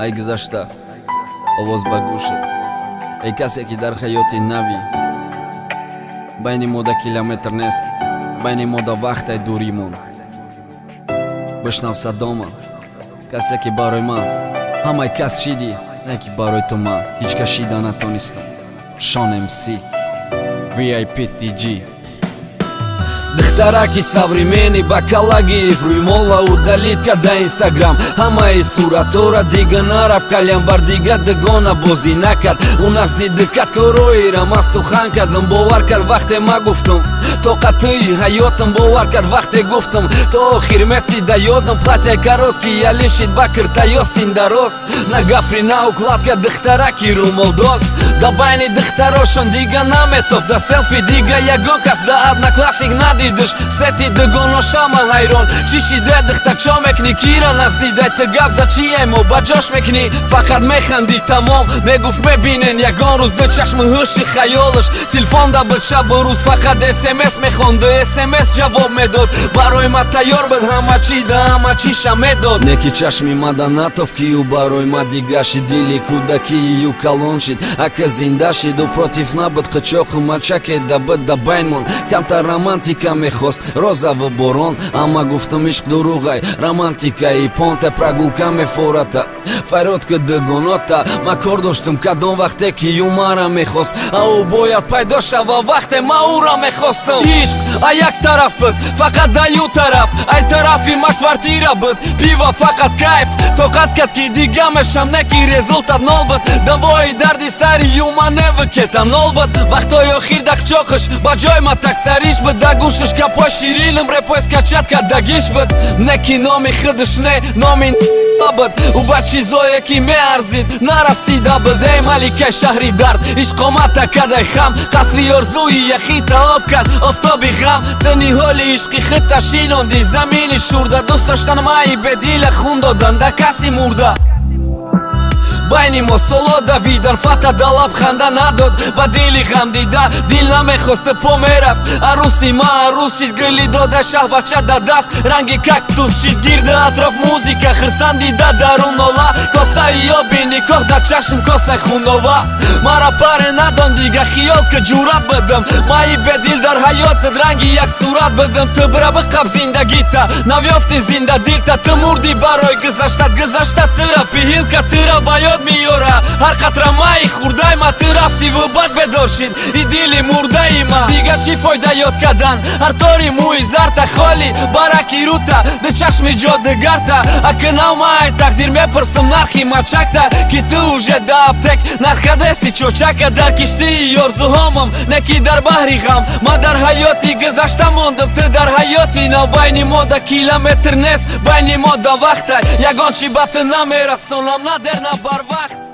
Ай гузашта, овоз ба гӯшат, эй касе, ки дар ҳаёти навӣ. Байни мо да километр нест, байни мо да вақтай дуримон. Бишнав садома, касе, ки барои ман ҳамаи кас шидӣ, не ки барои ту ман ҳеҷ кас шида натонистам. Шон МС, VIP TG. Духтараки современный ба кала гирифт рӯймола, удалить карда Инстаграм ҳамаи суратора. Дига нарафт кальян бар, дига дугона бозӣ накард. Ӯ нағзи дикат короира ман сухан кардам, бовар кард, вақте ма гуфтам тоқатии ҳаётам. Бовар кард, вақте гуфтам то охир мести да ёдам. Платья короткий ялишид ба киртаёстин дароз, на гафри, на укладка. Духтараки рӯмолдоз да байни духтарошон дига наметофт да селфи. Дига ягон кас да Одноклассник надидиш. Сети дугоношама ҳайрон, чӣ шиде, духтарчо мекунӣ, кира нағзидай? Ту гап за чиемо ба ҷош мекунӣ, фақат механдӣ, тамом. Мегуфт, мебинен ягон рӯз ду чашми ҳуши хаёлаш. Телефон да буд шабу рӯз, фақат СМС мехонду СМС ҷавоб медод. Барои ма тайёр буд ҳама чи, да ҳама чиша медод. Не ки чашми мада натофт, ки ӯ барои ма дига шид. Дили кӯдакии ю калон шид, ака зинда шид. Ӯ против набуд, қичоқу мачаке да буд да байнмон. Камтар романтика мехост, розаву борон. Амма гуфтам, ишқ дурӯғай, романтикаи понте. Прогулка мефората, фарёд ки дугонота. Ма кор доштум кадом вақте, ки ӯ мара мехост, а ӯ бояд пайдо шава вақте ма ӯра мехостам. Ишқ а як тараф буд, фақат да ю тараф, ай тарафи ма квартира буд, пиво, фақат кайф. Тоқат кард, ки дига мешам, не ки результат нол буд. Давои дарди сари юма неву кетанол буд. Вақтҳои охир дахчоқиш ба ҷои ма таксариш буд. Да гӯшиш гапҳои ширинам репой скачать кардагиш буд. Не ки номи худаш, не номи буд. Ӯ ба чизое, ки меарзид, нарасида буд. Эй маликаи шаҳри дард, ишқомата кадай хам, қасри орзуи яхита об кард офтоби ғам. Ту ниҳоли ишқи худта шинонди замини шурда. Дӯст доштан майи бедила, хун додан да каси мурда. Байни мо соло давидан, фата да лаб ханда надод. Ба дили ғам дида дил намехост, по мерафт. Арӯси ма арӯс шид, гули дода шаҳбача да даст, ранги кактус шид. Гирди атроф музика, хирсанди да дарун нола. Косаи оби никоҳ да чашм косаи хунова. Мара паре надон, дига хиёл ки ҷурат бидам. Майи бедил дар ҳаётат ранги як сурат бидам. Ту бира биқаб зиндагита, навёфти зинда дилта. Ту мурдӣ барои гузаштат, гузашта тура пиҳилка, тура ба ёд меёра. Ҳар қатра майи хурдай ма, ту рафтиву бад бедор шид и дили мурдаи ма. Дига чӣ фойда ёд кардан? Ҳар тори мӯи зарта холи бараки рута, ду чашми ҷодугарта. Акнав май тақдир мепурсам нархи мачакта, ки ту уже да аптек нархадеси чочака. Дар киштии орзуҳомам, не ки дар баҳри ғам. Ма дар ҳаёти гузашта мондам, ту дар ҳаёти нав. Байни мо да километр нест, байни мо да вақта. Ягон чи ба ту намерасонам, на дер, на барвақт.